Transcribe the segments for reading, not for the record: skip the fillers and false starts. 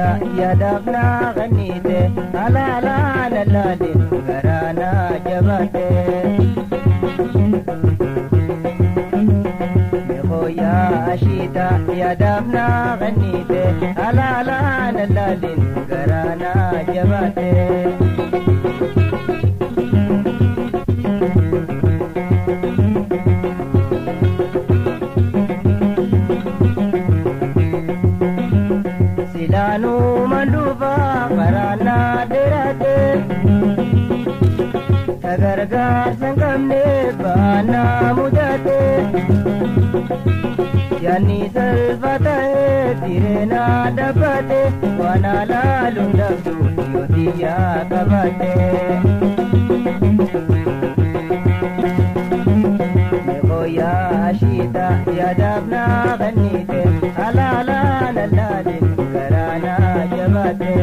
Yaadafnaa ganniite alaalaa lallaaleen garaanaa jabaate. Meeqooyaa ashiita yaadafnaa ganniite alaalaa lallaaleen garaanaa jabaate. Silaanuu manduufa karaanaa dheeraate tagargaarsa hin qabne baanaa mudate yaanni salphaa ta'e tireenaa dhabbate waan alaaluun dhabdu yoo xiyyaa qabaate. Meeqooyaa ashiita yaadaaf naa ganniite alaalaa lallaaleen garaanaa jabaate.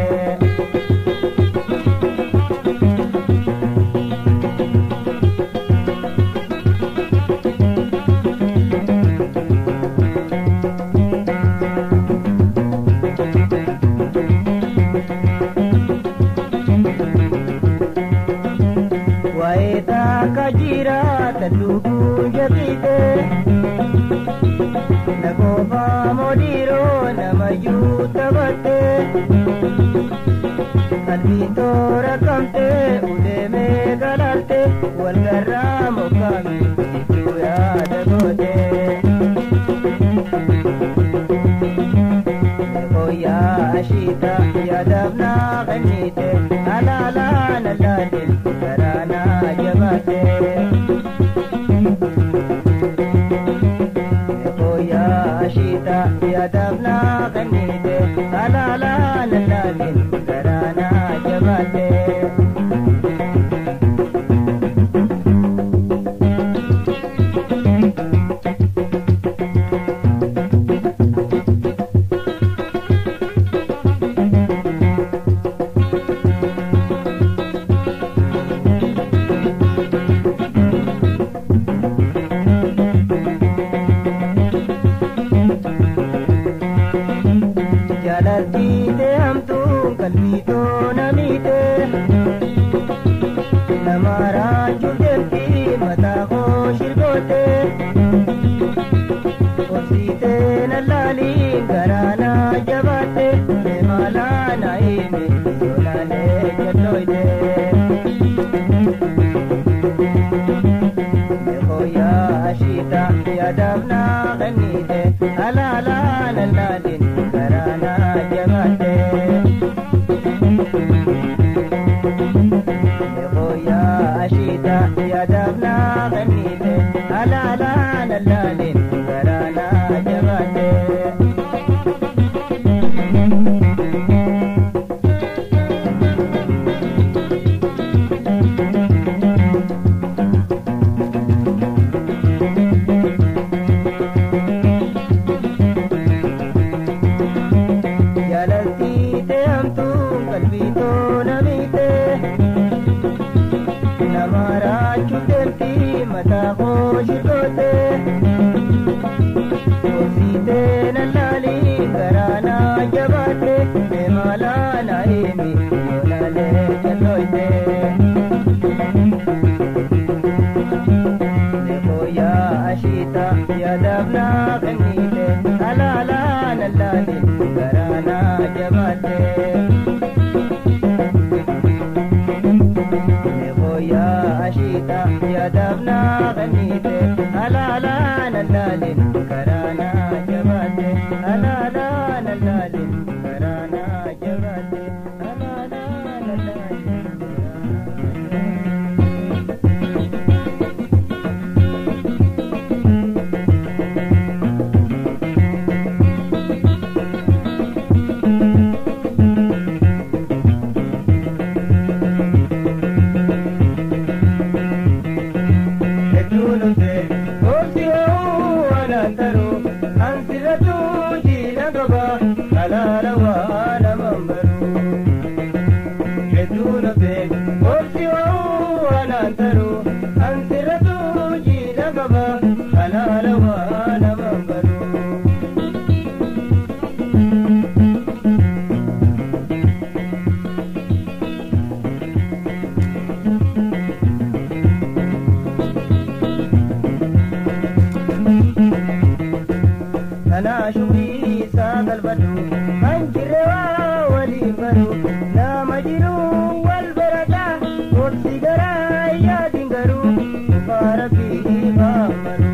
Waa'ee taakka jira tallukuun jabiite nagoofaa moodiiroo namayyuu taphatte qalbiin toora qabte uleemee galaalte wal garraa moggame jechuu yaada goote. Meeqooyaa ashiita yaadaaf naa kenniite alaalaa lallaaleen garaanaa jabaate. Meeqooyaa ashiita yaadaaf naa kenniite alaalaa lallaaleen garaanaa jabaate. Jaalattiite hamtuun qalbii toona miite nama raachuuf deemti mataa koo shirgoote obsiite nallaaliin garaanaa jabaatte meemaalaa naa hime yoolaalee jallooyte. Meeqooyaa ashiita yaadaaf naa kenniite alaalaa lallaaleen garaanaa jabaate. Meeqooyaa ashiita yaadaaf naa kenniite alaalaa lallaaleen garaanaa jabaate. Jaalattiite hamtuun qalbii toona miite nama raachuuf deemti mataa koo shirgoote obsiite nallaaliin garaanaa jabaatte meemaalaa naa himi yoolaalee jallooyte. Meeqooyaa ashiita yaadaaf naa kenniite alaalaa lallaaleen garaanaa jabaate. Meeqooyaa ashiita yaadaaf naa kenniite alaalaa lallaaleen garaanaa jabaate alaalaa lallaaleen garaanaa jabaate alaalaa lallaaleen garaanaa. Antaru ansiratu jila qaba halaala waa nama baru. Kana shukrii isaa galfadhu kan jirre waa waliin baru nama jiru wal barata obsi garaa yaadin garuu dhufaa rabbii maamaru.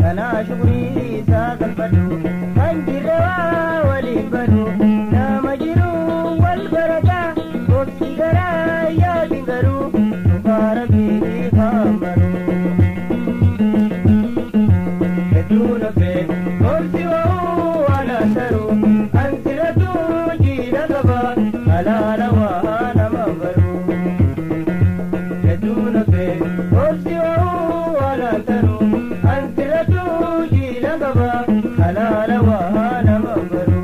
Kana shukrii isaa galfadhu kan jirre waa waliin baru nama jiru wal barata obsi garaa yaadin garuu dhufaa rabbii maamaru. Halaala waa nama baru.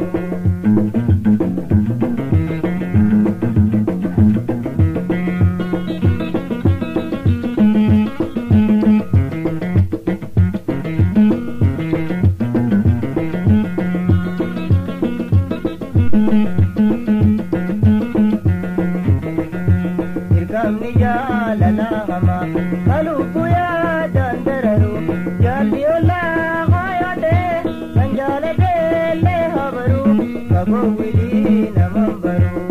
Dirqamni jaalalaa hamaa kalubbuu yaadaan dararu jaalli ollaa hayaatee kan jaalateellee habaru fagoo wilii naman baru.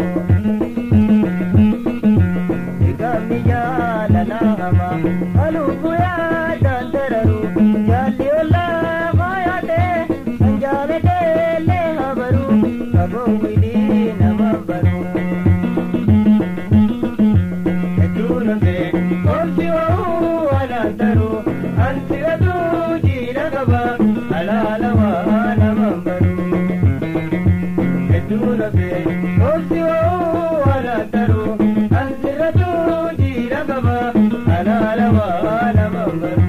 Dirqamni jaalalaa hamaa kalubbuu yaadaan dararu jaalli ollaa hayaatee kan jaalateellee habaru fagoo wilii naman baru. Ansiratu jila qaba halaala waa nama baru. Hedduu lafee obsi wa'uu alaantaru ansiratu jila qaba halaala waa nama baru.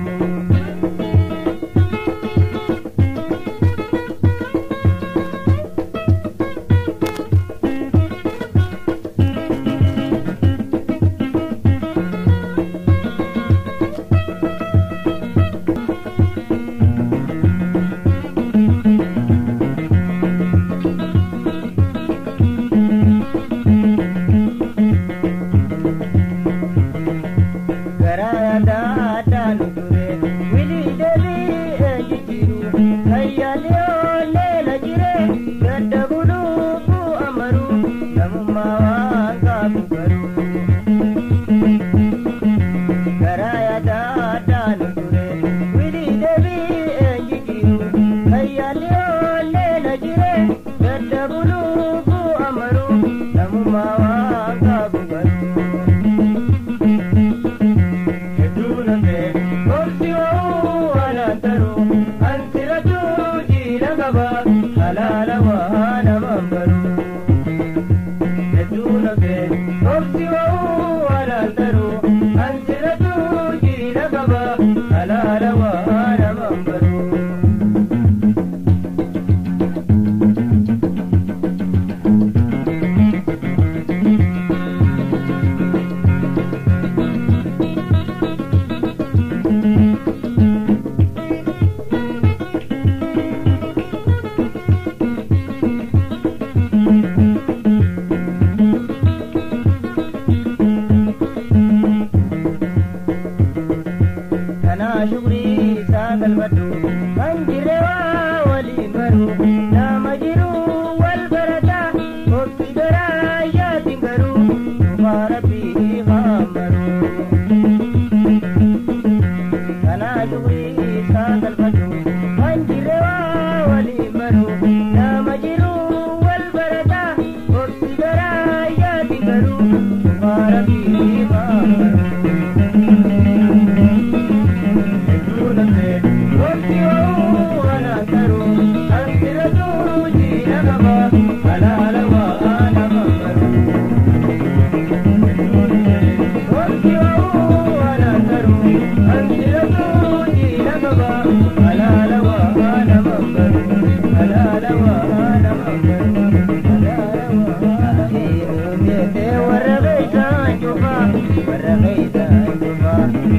Warra keeysaan cufa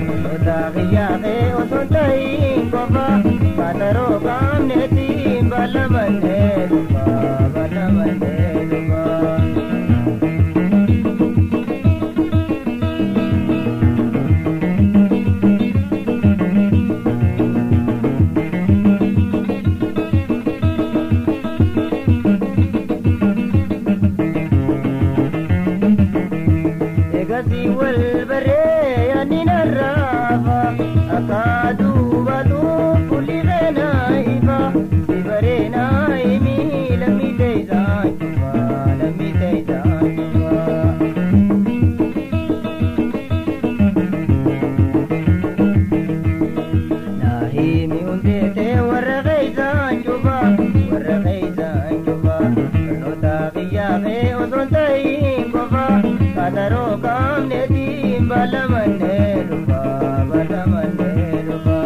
barnoota kiyyaa kee osoo hin ta'in qofa kaataroo qaamneetiin bal'amannee dhufa bal'amannee dhufa. Egasii wal barree yaadni narraafa akka duubatu fuulli keenaa ifa si bareenaa himi lammii teessaan cufa lammii teessaan cufa. Naahimi hundeetee warra keeysaan cufa warra keeysaan cufa barnoota kiyyaa kee osoo hin ta'in qofa kaataroo qaamneetiin bal'amannee dhufa bal'amannee dhufa.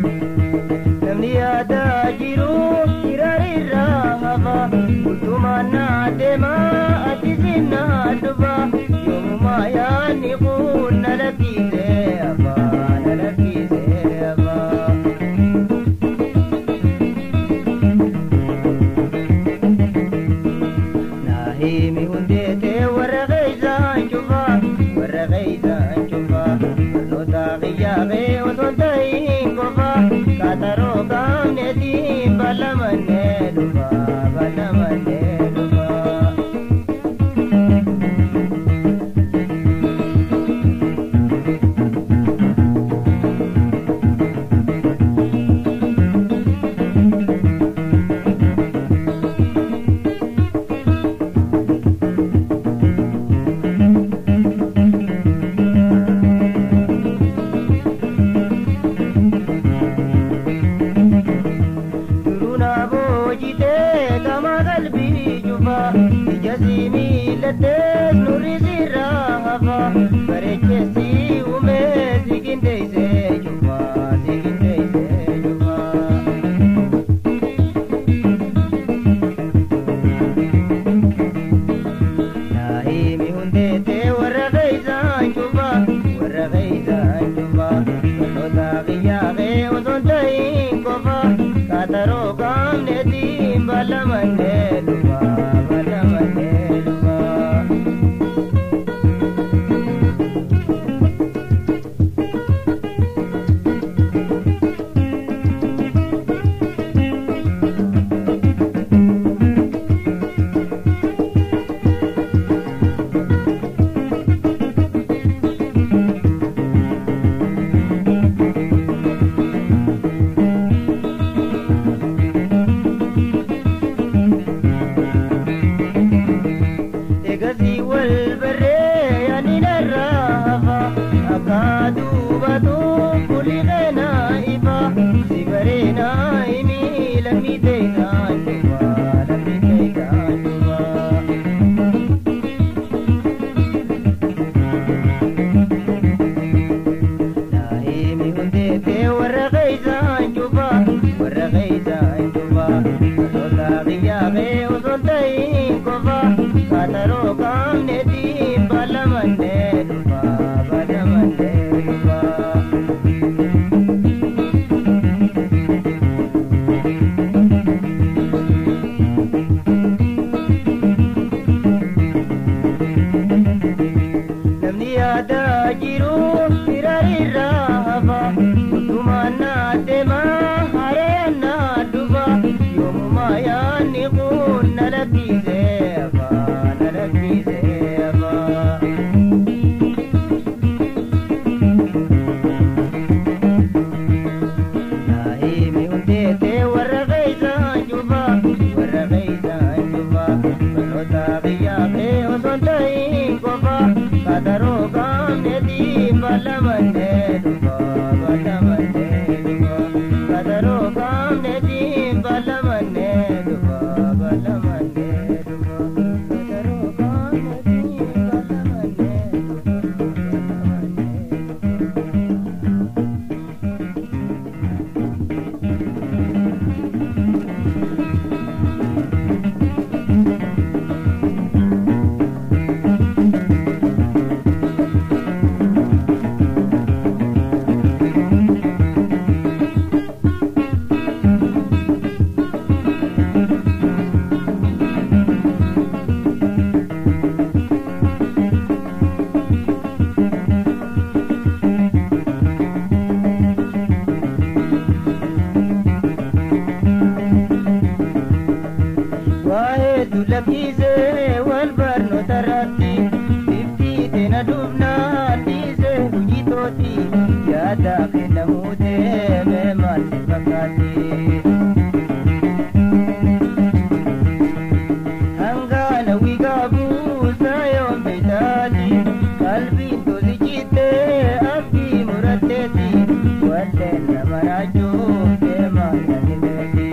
Namni yaadaa jiru hiraara irraa hafa bultumaan naa deema ati sinnaa dhufa yoomumaa yaadni kun na lakkisee hafa na lakkisee hafa. Naahimi hundeetee warra keeysaan cufa warra keeysaan cufa barnoota kiyyaa kee osoo hin ta'in qofa kaataroo qaamneetiin bal'amannee dhufa bal'amannee dhufa. Duruu boojitee qaama qalbii cufa ija si miilattees nurri sirraa hafa bareecheessi uumee si qindeessee cufa si qindeessee cufa. Naahimi hundeetee warra keeysaan cufa warra keeysaan cufa barnoota kiyyaa kee osoo hin ta'in qofa kaataroo qaamneetiin bal'amannee dhufa bal'amannee dhufa. Egasii wal barree yaadni narraa hafa akka duubatu fuulli keenaa ifa si bareenaa himi lammii teessaan cufa lammii teessaan cufa. Naahimi hundeetee warra keeysaan cufa warra keeysaan cufa barnoota kiyyaa kee osoo hin ta'in qofa kaataroo qaamneetiin bal'amannee dhufa bal'amannee dhufa. Namni yaadaa jiru hiraara irraa hafa bultumaan naa deema hareen naa dhufa yoomumaa yaadni kun na lakkisee hafa na lakkisee hafa. Naahimi hundeetee warra keeysaan cufa warra keeysaan cufa barnoota kiyyaa kee osoo hin ta'in qofa. Balamannee dhufa balamannee dhufa qaxaroo qaamneetiin balamannee dhufa balamannee dhufa qaxaroo qaamneetiin balamannee dhufa balamannee dhufa. Waa'ee dullakiisee wal barnoota irratti bifti teena dhufnaan dhiisee hojii tooti yaada kennamuu deemee maal si fakkaatti. Hangaana wiigaa buusa yoon beektaati qalbiin tosi cittee abdii muratteeti walleen nama raachuuf deemaa yaadni beeki.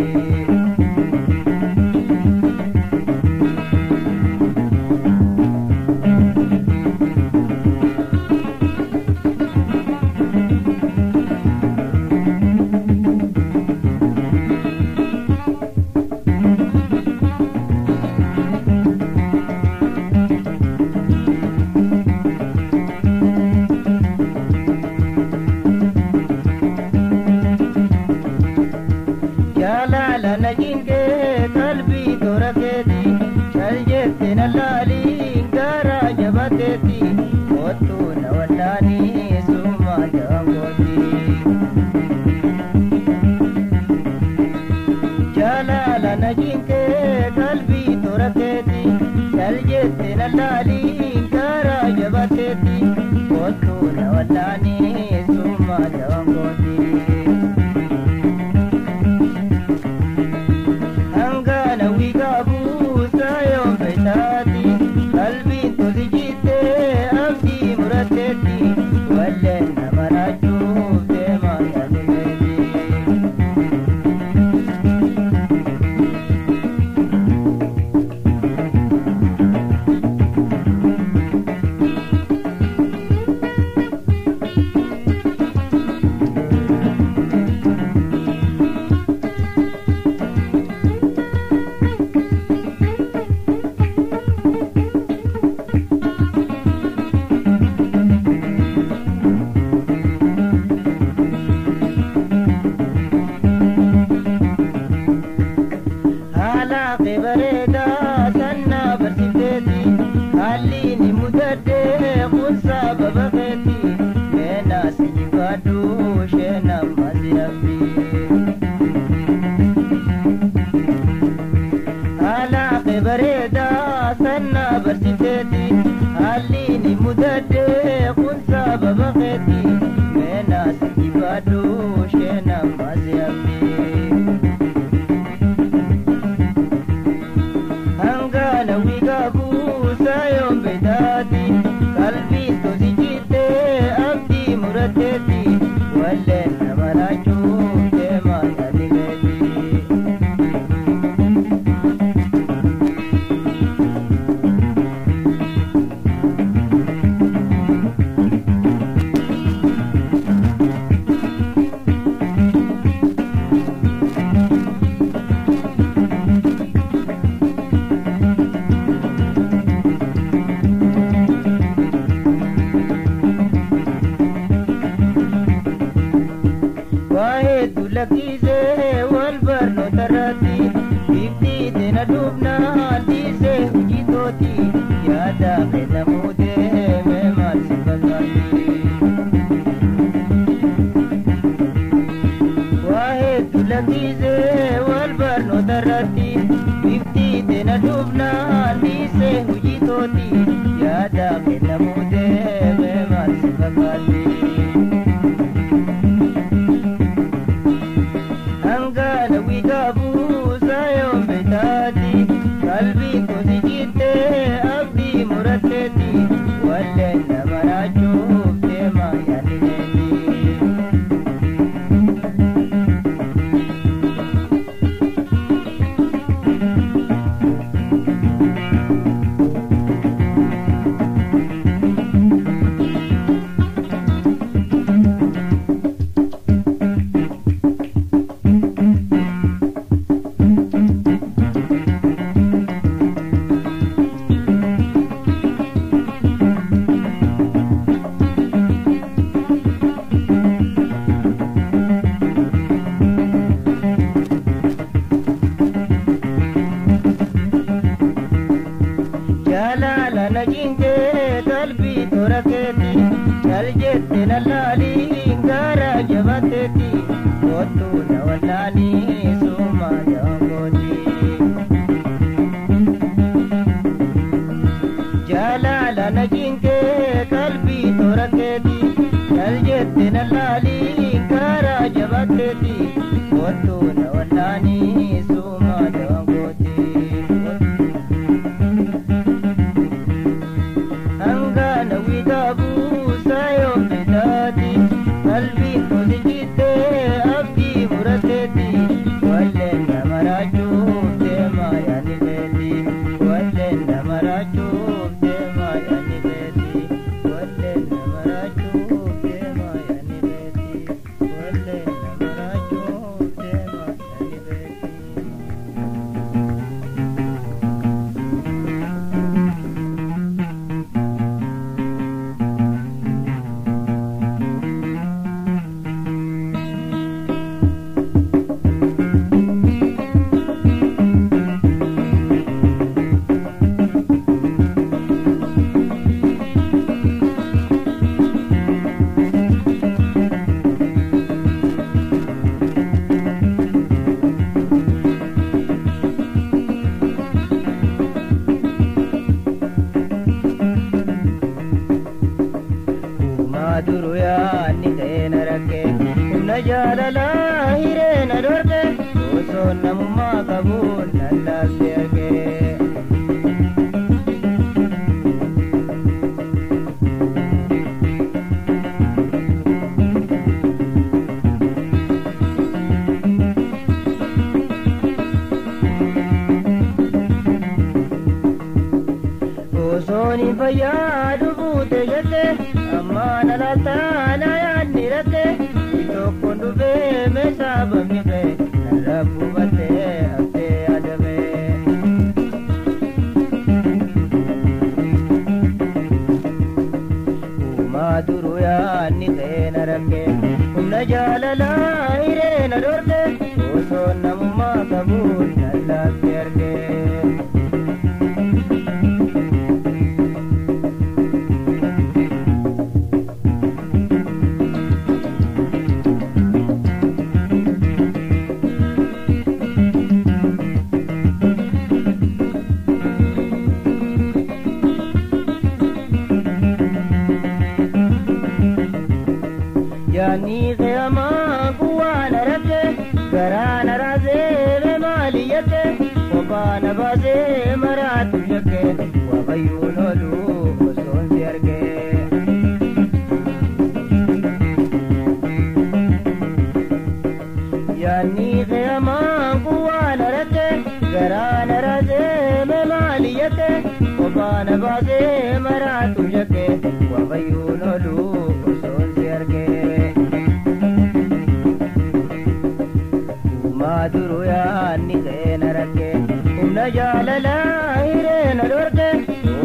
Jaalala na jingee qalbii toora keeti cal jette na laaliin gara jabateeti kottuu na wallaanii suma jaangooti. Jaalala na jingee qalbii toora keeti cal jette na laaliin gara jabateeti kottuu na wallaanii suma jaangooti. Hangana wiigaa buusa yoon beektaati qalbiin tosi jittee abdii muratteetti walleen nama raachuuf deemaa yaadni beeti. Haala kee bareedaa sannaa barsiifteeti haalli ni mudadhee kun sababa keeti meenaa si jifaadhu isheen amma si hafti. Haala kee bareedaa sannaa barsiifteeti haalli ni mudadhee kun sababa keeti meenaa si jifaadhu isheen amma si hafti. Hangana wiigaa buusa yoon beektaati qalbiin tosi jittee abdii muratteeti walleen nama raachuuf deemaa yaadni beeti. Waa'ee dullakiisee wal barnoota irratti bifti teena dhufnaan dhiisee hojii tooti yaada kennamuu deemee maal si fakkaatti. Waa'ee dullakiisee wal barnoota irratti bifti teena dhufnaan dhiisee hojii tooti yaada kennamuu deemee maal si fakkaatti. Hangana wiigaa buusa yoon beektaati qalbiin tosi jittee abdii muratteeti walleen nama raachuuf deemaa. Jette lallaalii gara jabateeti kottu na wallaanii suma jaangooti. Jaalala na jinkee qalbii toora keeti jal jette lallaalii gara jabateeti kottu na wallaanii suma jaangooti. Hangana widaabu saayoo fidaati qalbiin toli jittee abdii murateeti walleen nama raachuuf deemaa yaani feeti walleen nama raachuuf deemaa yaani feeti walleen nama raachuuf deemaa yaani feeti walleen nama raachuuf deemaa yaani feeti. Duru yaanni ta'ee na rakke humna jaalalaa hiree na dhorke osoo namummaa qabuun lallaaste arge. Osoon hin fayyaa dhufuute jette ammaan alaataa na yaadni rakke tokkoon dhufee meeshaa bamni kee narra buufattee haftee adamee. Uumaa duruu yaadni kee na rakke humna jaalalaa hiree na dhorke osoo namummaa qabuun lallaaste arge. Yaanni qe'amaa guwaa na rakke garaa na raasee maali yakke kophaa na baasee maraatu yakke waaqayyoon oolu osoon si arge. Yaanni qe'amaa guwaa na rakke garaa na raasee maali yakke kophaa na baasee maraatu yakke waaqayyoon oolu osoon si arge. Duru yaanni kee na rakke humna jaalalaa hiree na dhorke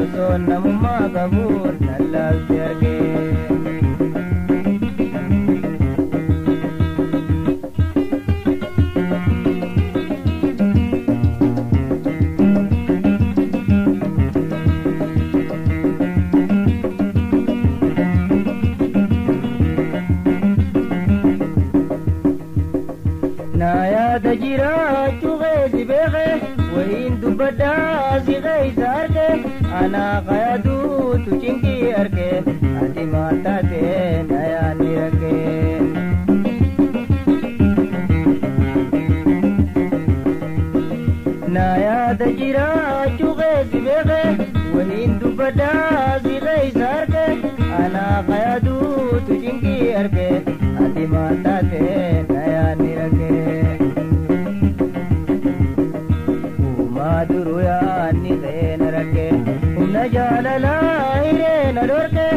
osoo namummaa qabuun lallaaste arge. Na yaada jiraachuu keessa beeke wayiin dubbaddaa si keessa arge anaa qayaduutu cinqii arge ati maal taate na yaadni rakke. Na yaada jiraachuu keessa beeke wayiin dubbaddaa si keessa arge anaa qayaduutu cinqii arge ati maal taate na yaadni rakke. Uumaa duruu yaadni kee na rakke humna jaalalaa hiree na dhorke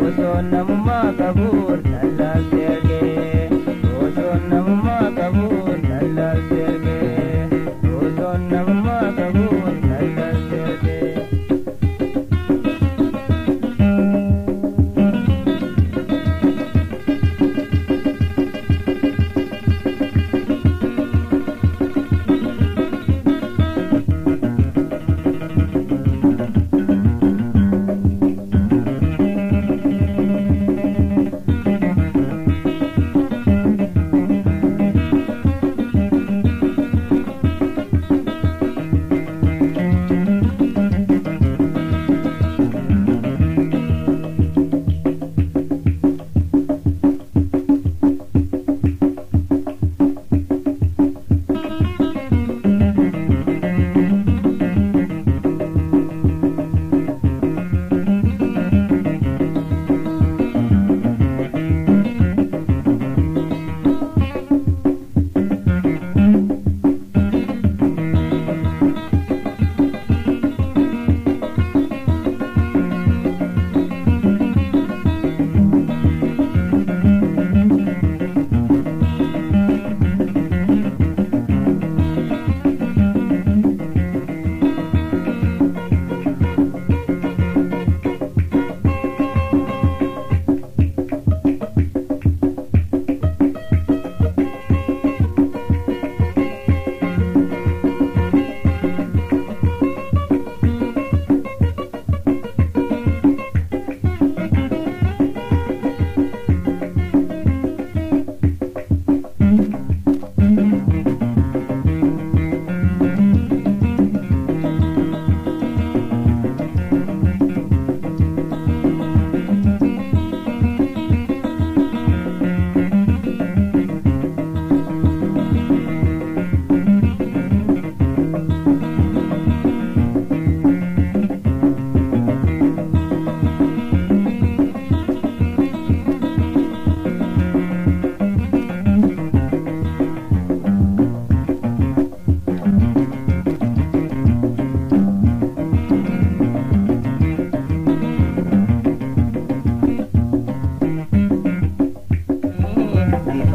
osoo namummaa qabuun lallaaste arge osoo namummaa qabuun lallaaste arge osoo namummaa qabuun lallaaste arge.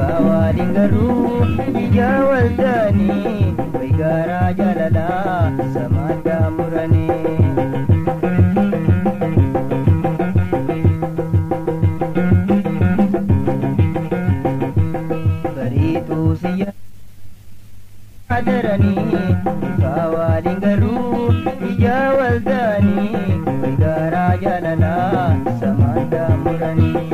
Ifaa waliin garuu ija waltaanii wayigaaraa jaalalaa samaaddaa muranii. Bariituu siyya adaranii ifaa waliin garuu ija waltaanii wayigaaraa jaalalaa samaaddaa muranii.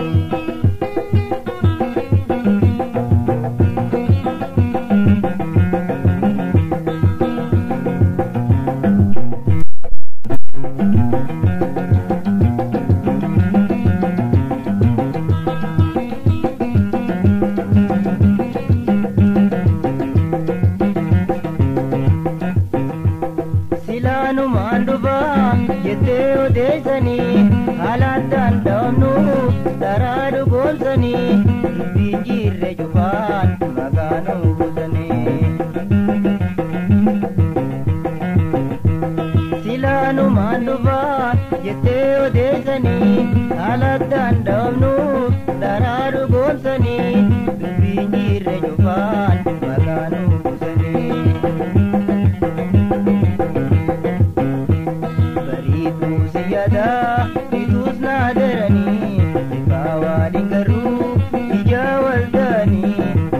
Silaanumaan dhufaa jettee odeessanii haalaan dhaabnu daraa dhugoomsanii dubbiin jirre cufaan maqaa nu buusanii. Silaanumaan dhufaa jettee odeessanii haalaan dhaabnu daraa dhugoomsanii dubbiin jirre cufaan maqaa nu buusanii. Bituus naa daranii ifaa waliin garuu ija waltaanii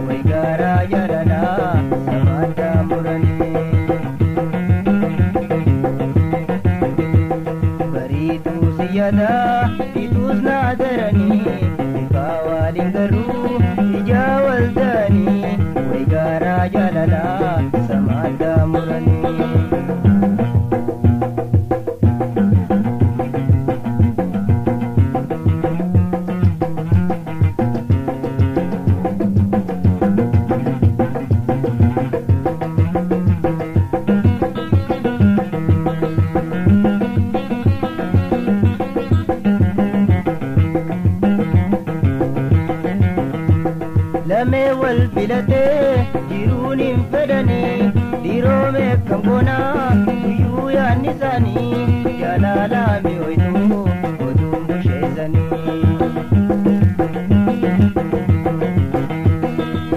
wayigaaraa jaalalaa samaaddaa muranii. Bariituu siyyadaa bituus naa daranii ifaa waliin garuu ija waltaanii wayigaaraa jaalalaa samaaddaa muranii. Lamee wal filatee jiruun hin fedhanii dhiiroo meeqan goonaa guyyuu yaadni isaanii jaalalaa mi'ooytuu oduun busheessanii.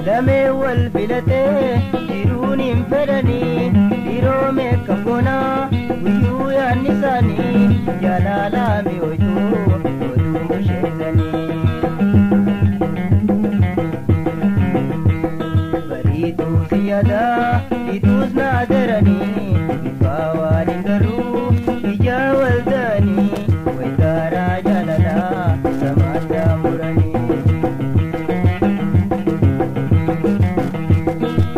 Lamee wal filatee jiruun hin fedhanii dhiiroo meeqan goonaa guyyuu yaadni isaanii jaalalaa mi'ooytuu oduun busheessanii. Bariituu siyyadaa bituus naa daranii ifaa waliin garuu ija waltaanii wayigaaraa jaalalaa samaaddaa muranii.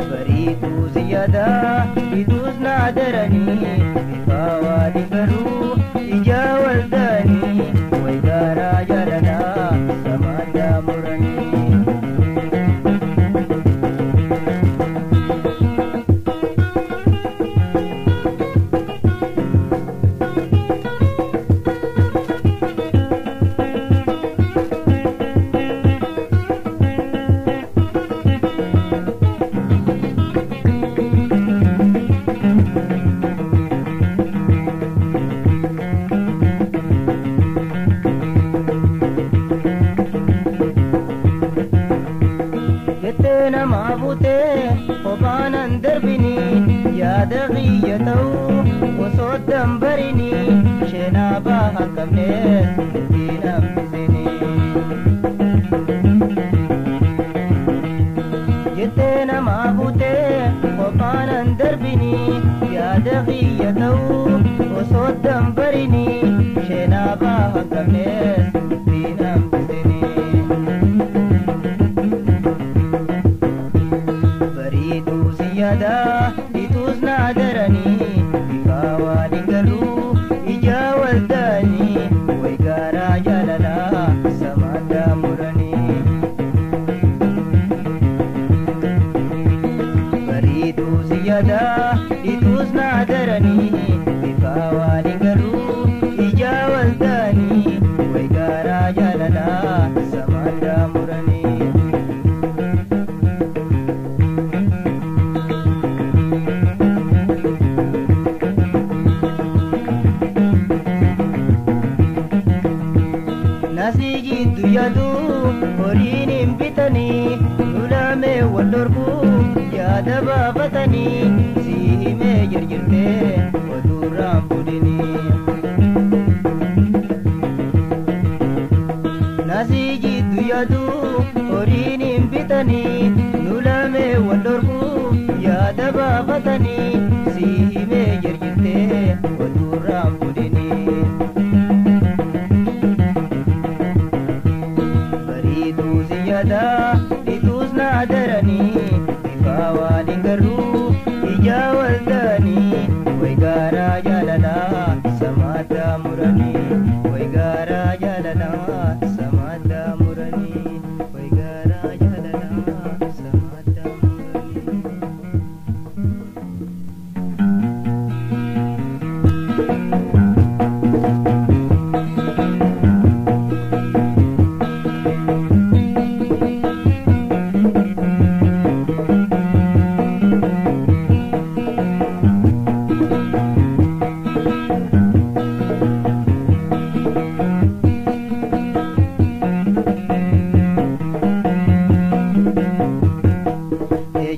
Bariituu siyyadaa bituus naa daranii ifaa waliin garuu ija waltaanii wayigaaraa jaalalaa samaaddaa muranii. Jettee namaa fuutee kophaanan darbinii yaada xiyya ta'uu osoo dambarinii sheenaa baha qabnees ittiin hambisinii. Jettee namaa fuutee kophaanan darbinii yaada xiyya ta'uu osoo dambarinii sheenaa baha qabnees ittiin hambisinii. Bariituu siyyadaa bituus naa daranii ifaa waliin garuu ija waltaanii wayigaaraa jaalalaa samaaddaa muranii. Bariituu siyyadaa bituus naa daranii ifaa waliin garuu ija waltaanii wayigaaraa jaalalaa samaaddaa muranii. jiddu yaadu horiin hin bitanii lulaamee wal dhorkuu yaada baafatanii si himee jirjirtee oduurraan fudhinii. Nasii jiddu yaadu horiin hin bitanii lulaamee wal dhorkuu yaada baafatanii si himee jirjirtee oduurraan fudhinii. Ituus na daranii bifa waan hin garuu ija wal ta'anii wayi gaaraa jaalalaa samaaddaa muranii wayi gaaraa jaalalaa samaaddaa muranii wayi gaaraa jaalalaa samaaddaa muranii.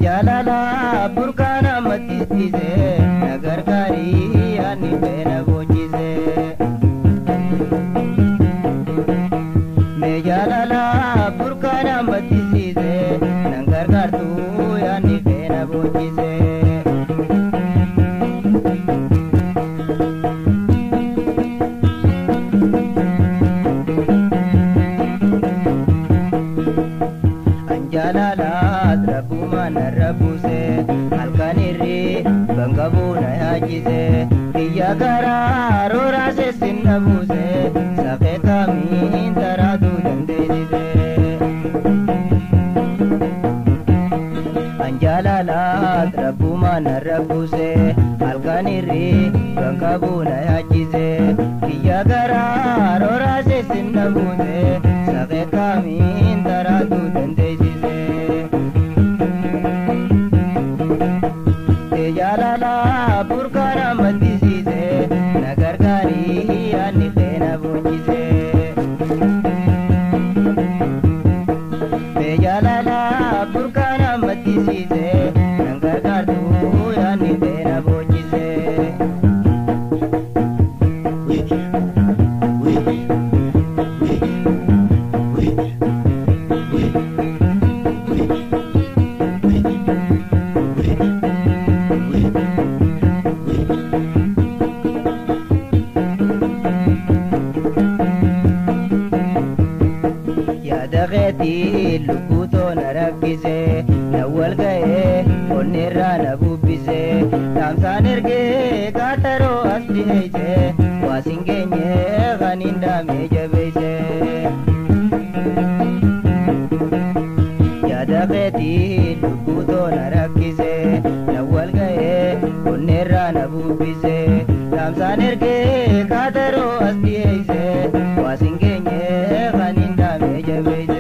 Jaalala burkaana maddisiise na gargaarii ani feena boojjise. Mee jaalala burkaana maddisiise na gargaartuu ani feena boojjise. Jaalalaas rabbuma narra buuse halkan irri banka buuna yaachise kiyya garaa rooraase sinna buuse safee kamiin taraatuu dandeessise. Jaalalaas rabbuma narra buuse halkan irri banka buuna yaachise kiyya garaa rooraase sinna buuse safee kamiin taraatuu dandeessise. Jaalala burkaana maddisiise na gargaarii ani feena boojjise. Jaalala burkaana maddisiise na gargaartuu ani feena boojjise. Yaada keetii lubbutoo na rakkise na wal ga'ee onnirraa na bubbise dhaamsaan ergee gaataroo as dhiheeyse waas hin geenye kan hin dhaamne jabeeyse. Yaada keetii lubbutoo na rakkise na wal ga'ee onnirraa na bubbise dhaamsaan ergee gaataroo as dhiheeyse waas hin geenye kan hin dhaamne jabeeyse.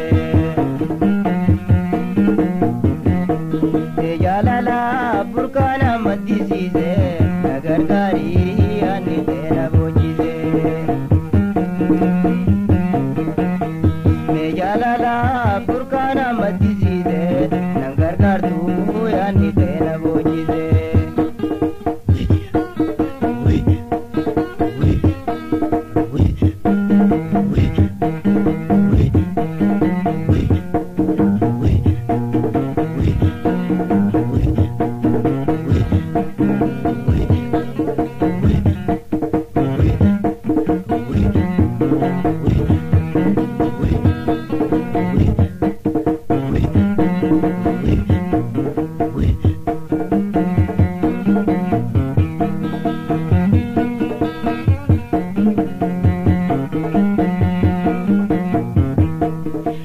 Jaalala burkaana maddisiise na gargaarii ani feena boojjise. Mee jaalala burkaana maddisiise na gargaartuu ani feena boojjise.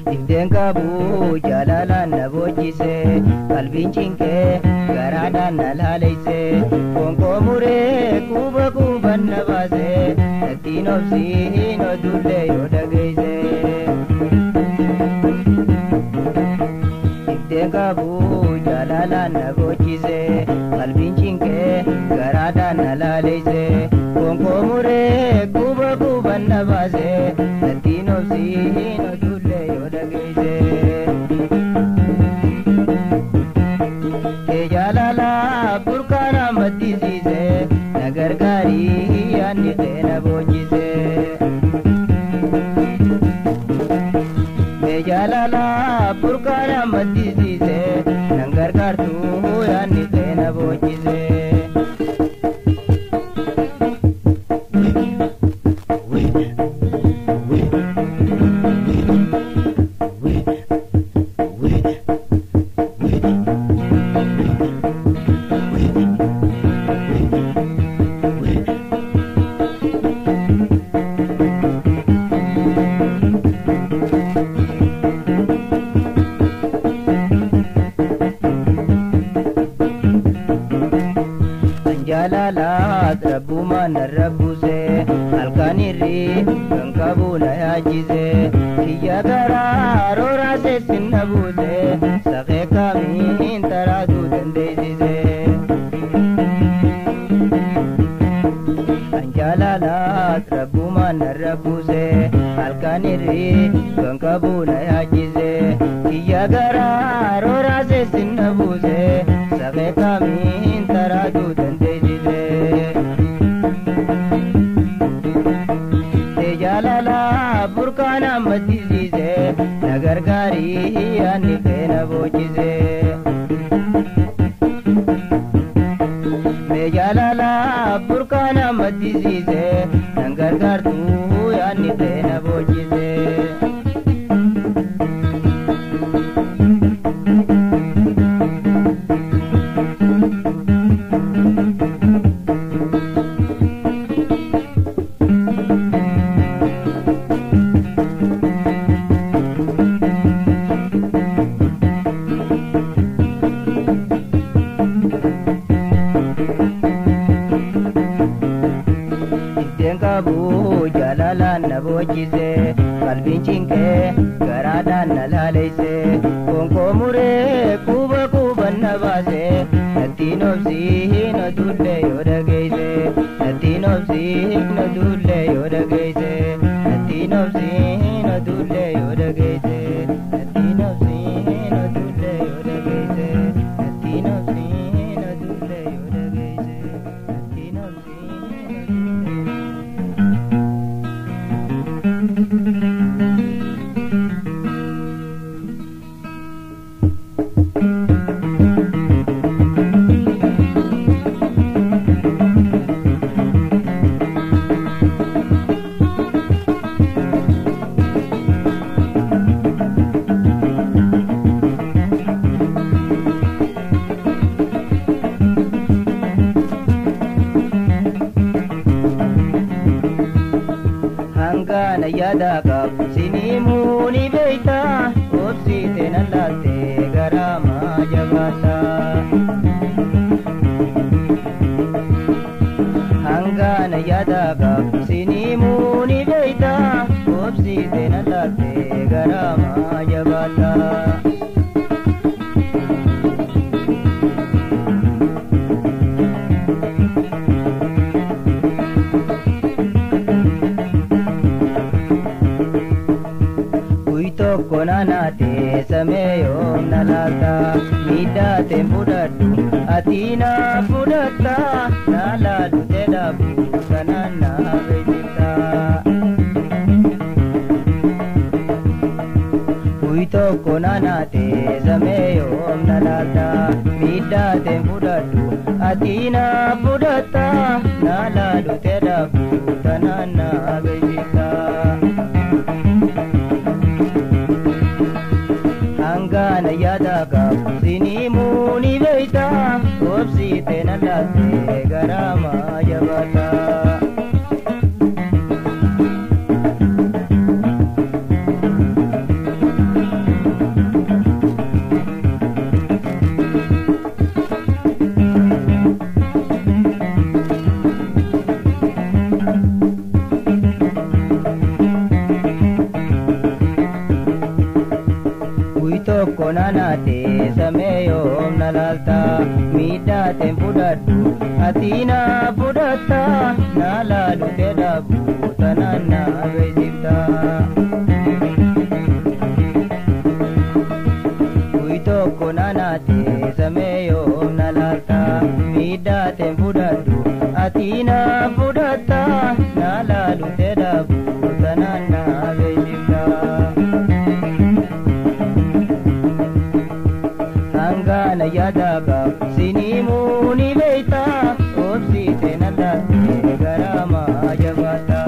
Dhibdeen qabu jaalalaan na boojjise qalbiin cinqee garaadhaan na laaleyse qoonqoo muree quba quban na baase nattiin obsiin odullee yoo dhageeyse. Dhibdeen qabu jaalalaan na boojjise qalbiin cinqee garaadhaan na laaleyse qoonqoo muree quba quban na baase nattiin obsiin. Anjaalala burqaana maddisiise nan gargaartu yaanni keena boojjise. Jaalala rabbumaan narra buuse halkan irri kan qabu na yaachise kiyya garaa rooraa seessin na buuse saqee kamiin taraasuu dandeessise. Jaalala rabbumaan narra buuse halkan irri kan qabu na yaachise kiyya garaa rooraa seessin na buuse saqee kamiin taraasuu dandeessise. Jaalala burqaana maddisiise na gargaarii yaanni keena boojjise. Mee jaalala burqaana maddisiise nan gargaartu yaanni keena boojjise. Qabu jaalalaan na boojjise qalbiin cinqee garaadhaan na laaleyse konkoo muree quba quban na baase nattiin obsiin oduullee yoo dhageeyse nattiin obsiin oduullee yoo dhageeyse nattiin obsiin oduullee yoo dhageeyse nattiin obsiin oduullee yoo dhageeyse nattiin obsiin oduullee yoo dhageeyse nattiin obsiin. Hangaana yaada qabu sinimuu ni beekta obsiite nan laalte garaamaa jabaata. Hangaana yaada qabu sinimuu ni beekta obsiite nan laalte garaamaa jabaata. Tokko naanaate samee yoom na laalta miidhaateen fudhadhu ati na fudhatta na laalu te dhabu kanaan na beeksifta. Guyi tokko naanaate samee yoom na laalta miidhaateen fudhadhu ati na fudhatta na laalu te dhabu kanaan na beeksifta. Hangaana yaada qabu sinimuu ni beekta obsiite na laalte garaamaa jabaata. Tokko naanaate samee yoom na laalta miidhaateen fudhadhu ati na fudhatta na laalu te dhabu tanaan na beeksifta. Guyi tokko naanaate samee yoom na laalta miidhaateen fudhadhu ati na fudhatta na laalu te dhabu tanaan na beeksifta. Hangana yaada qabu sinimuu ni beekta obsiite na laatte garamaa jabaata.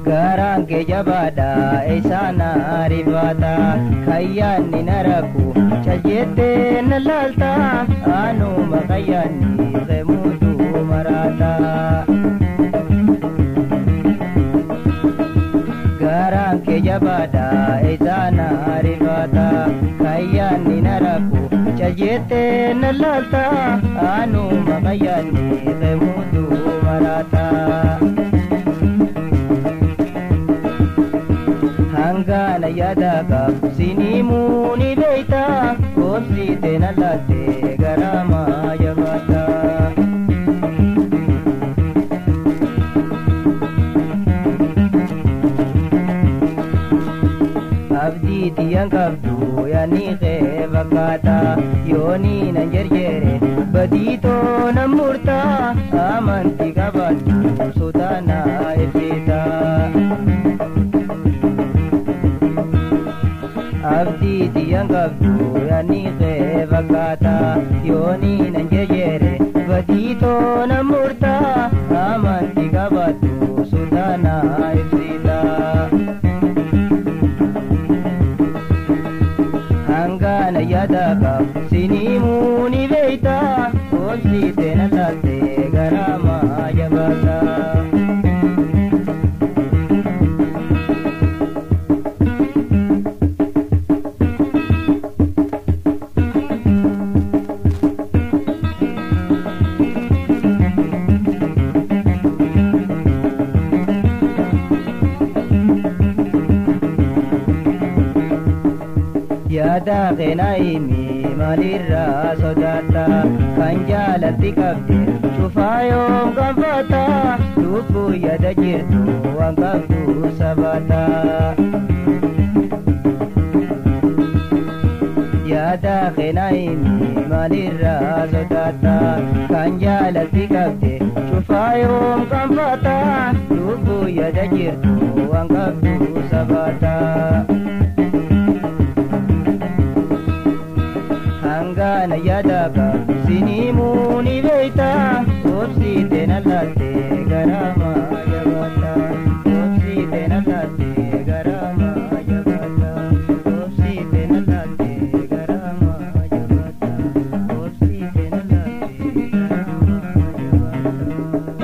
Garaan kee jabaadha eessaan ariifata kayyaanni na rakku caljettee na laalta anuma kayyaanni qeemuutu maraata. Garaan kee jabaadha eessaan ariifata kayyaanni na rakku caljettee na laalta anuma kayyaanni qeemuutu maraata. Hangana yaada qabu sinimuu ni beekta obsiite na laatte garamaa jabaata. Abdii tiyyaan qabdu yaadni kee fakkaata yoonii nan jerjere badiitoo nan murta amantii qabaattu sodaa na ibsita. Abdii tiyyaan qabdu yaadni kee fakkaata yoonii nan jerjere badiitoo nan murta amantii qabaattu sodaa na ibsita. Hangana yaada qabu sinimuu ni beekta obsiite na laatte garamaa jabaata. Yaada keenaa himi maalirraa sodaata kan jaalatti qabde cufaa yoom qabaata lubbuu yaada jirtu waan qabdu sabaata. Yaada keenaa himi maalirraa sodaata kan jaalatti qabde cufaa yoom qabaata lubbuu yaada jirtu waan qabdu sabaata. Hangana yaada qabu sinimuu ni beekta obsiite na laatte garamaa jabaata. Obsiite na laatte garamaa jabaata. Obsiite na laatte garamaa jabaata. Obsiite na laatte garamaa jabaata.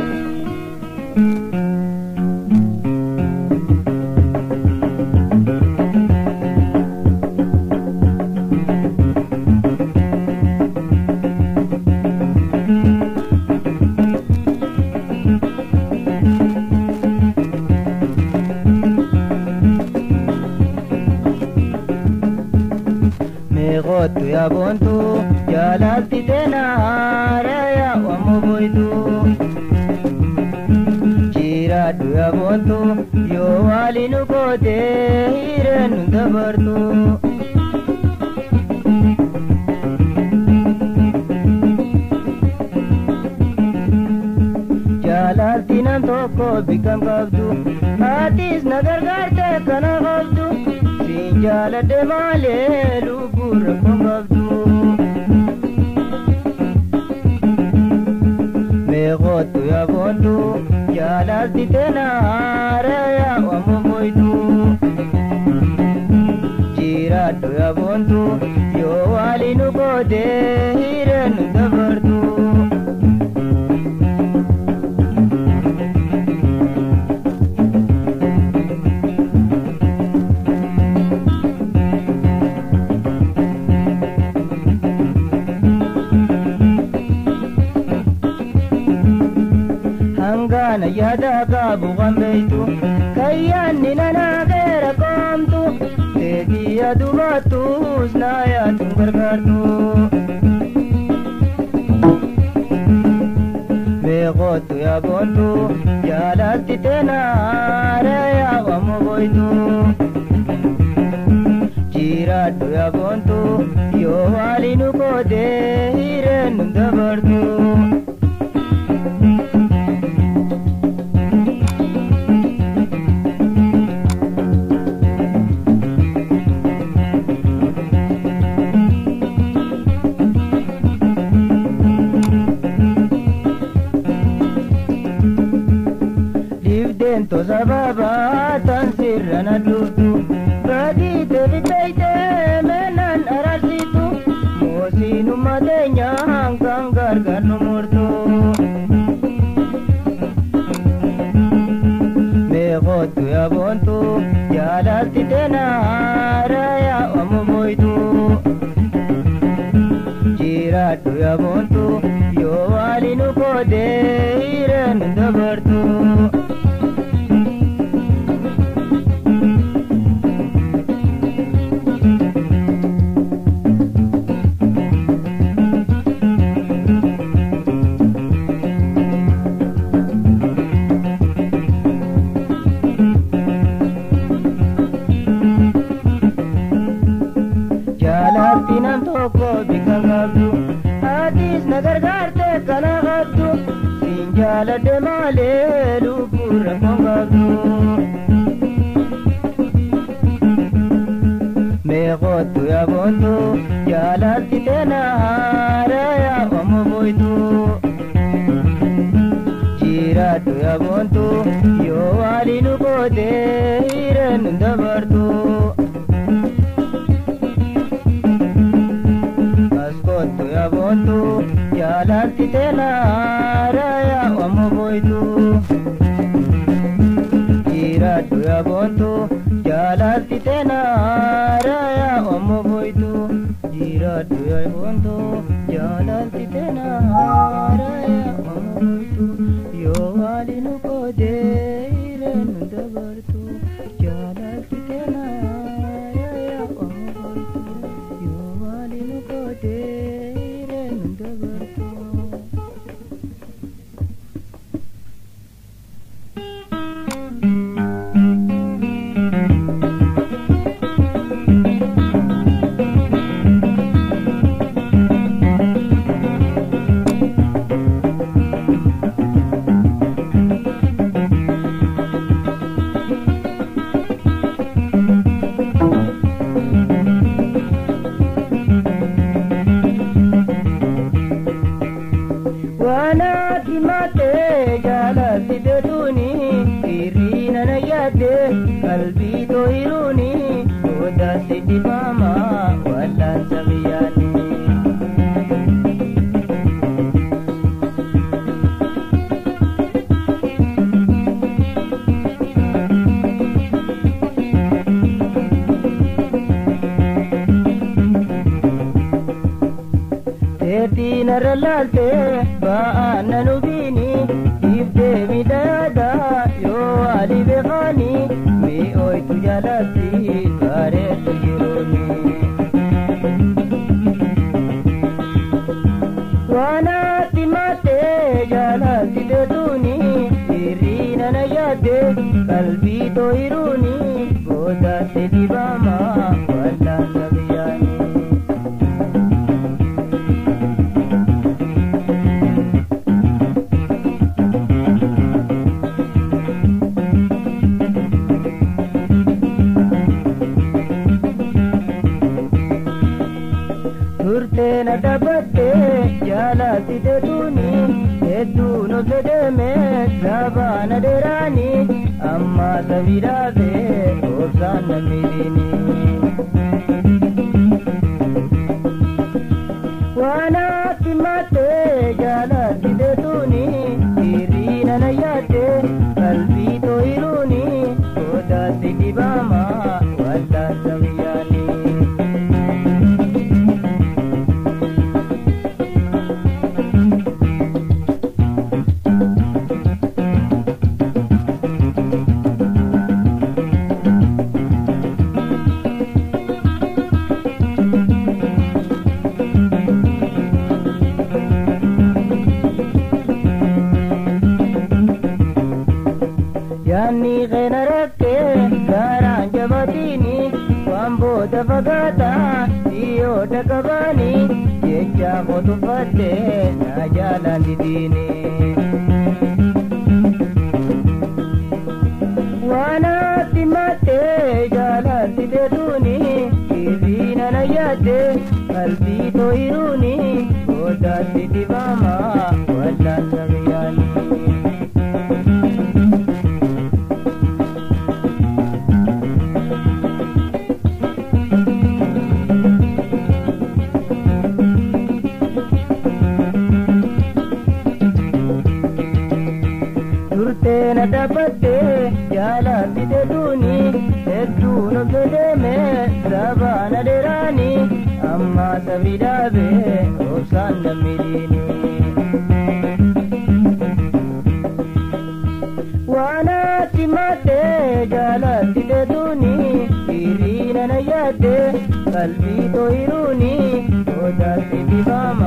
Meeqootu yaabontu jaalalti teenaa wamu boytu. Jiraadhu yaabontu yoo waali nu goote hireen nu dabartu. Jaalalti nam tokko bikkan qabdu atis na gargaarte kana qabdu. Siin jaaladhe malee lubbuu rakkoon qabdu. Meeqootu yaabontu jaalalti teenaa wamu boytu. Jiraadhu yaabontu yoo waali nu goote hireen nu dabartu. Hangana yaada qabu kan beektu kayyaanni nana geera qoomtu teekiyya dubattus na yaadun gargaartu. Meeqootu yaabontu jaalala. Jaalatti teenaara yaabamu boytu. Jiraadhu yaabontu yoo waali nu qoodee hireen nu dabartu. Dibdeen sababa tan sirra na dhuftu baadii bitayte meenaan araarsitu moosiinuma teenyaan kan gargaar nu murtu. Meeqootu yaabontu jaalalti teenaara yaabamu boytu. Jiraadhu yaabontu yoo waali nu qoodee hireen nu dabartu. Jaalatti nam tokko bika qabdu atis na gargaarte kana qabdu siin jaaladhe malee lubbuu rakkoon qabdu. Meeqootu yaabontu jaalatti teenaara yaabamu boytu. Jiraadhu yaabontu yoo waali nu qoodee hireen nu dabartu. Askootu yaabontu jaalatti teenaara yaabamu boytu. Jiraadhu yaabontu jaalatti teenaara yaabamu boytu. Jiraadhu yaabontu jaalatti teenaara yaabamu boytu. Yoo waali nu qoodee hireen nu dabartu jaalatti teenaara yaabamu boytu. Yoo waali nu qoodee hireen nu dabartu. Waanaati maatee jaalatti teetuuni hirriina na yaadde qalbii tooyiruuni boodaasi dhibama wallaansa biyyaani. Teetii narra laaltee ba'aa na nubiini dhiibdee miidhagaa yoo waali beekaani mi'ooytu jaalatti bareedu jiruuni. Waanaatti maatee jaalatti teetuuni hirriina na yaadde qalbii tooyiruuni boodaasi dhibama wallaansa biyyaani. Turtee na dhaabbattee jaalatti teetuuni hedduun of deeme sabaana dheeraani amma sabii dhaabee obsaan na miidhiini. Waanaatti maatee jaalatti teetuuni hirriina na yaadde qalbii tooyiruuni boodaasi dhibama wallaansa biyyaani. matte na jaalaan didiini. Waanatti matte jaalatti teetuuni hirriina na yaadde qalbii tooyiruuni boodaatti dibama wallaan sabiyyaani. Turtee na dhaabbattee jaalatti teetuuni hedduun of deeme sabaana dheeraani amma sabri dhaabee obsaan nammiidhiini. Waanatti mattee jaalatti teetuuni hiriina na yaadde qalbii tooyiruuni boodaatti dibama.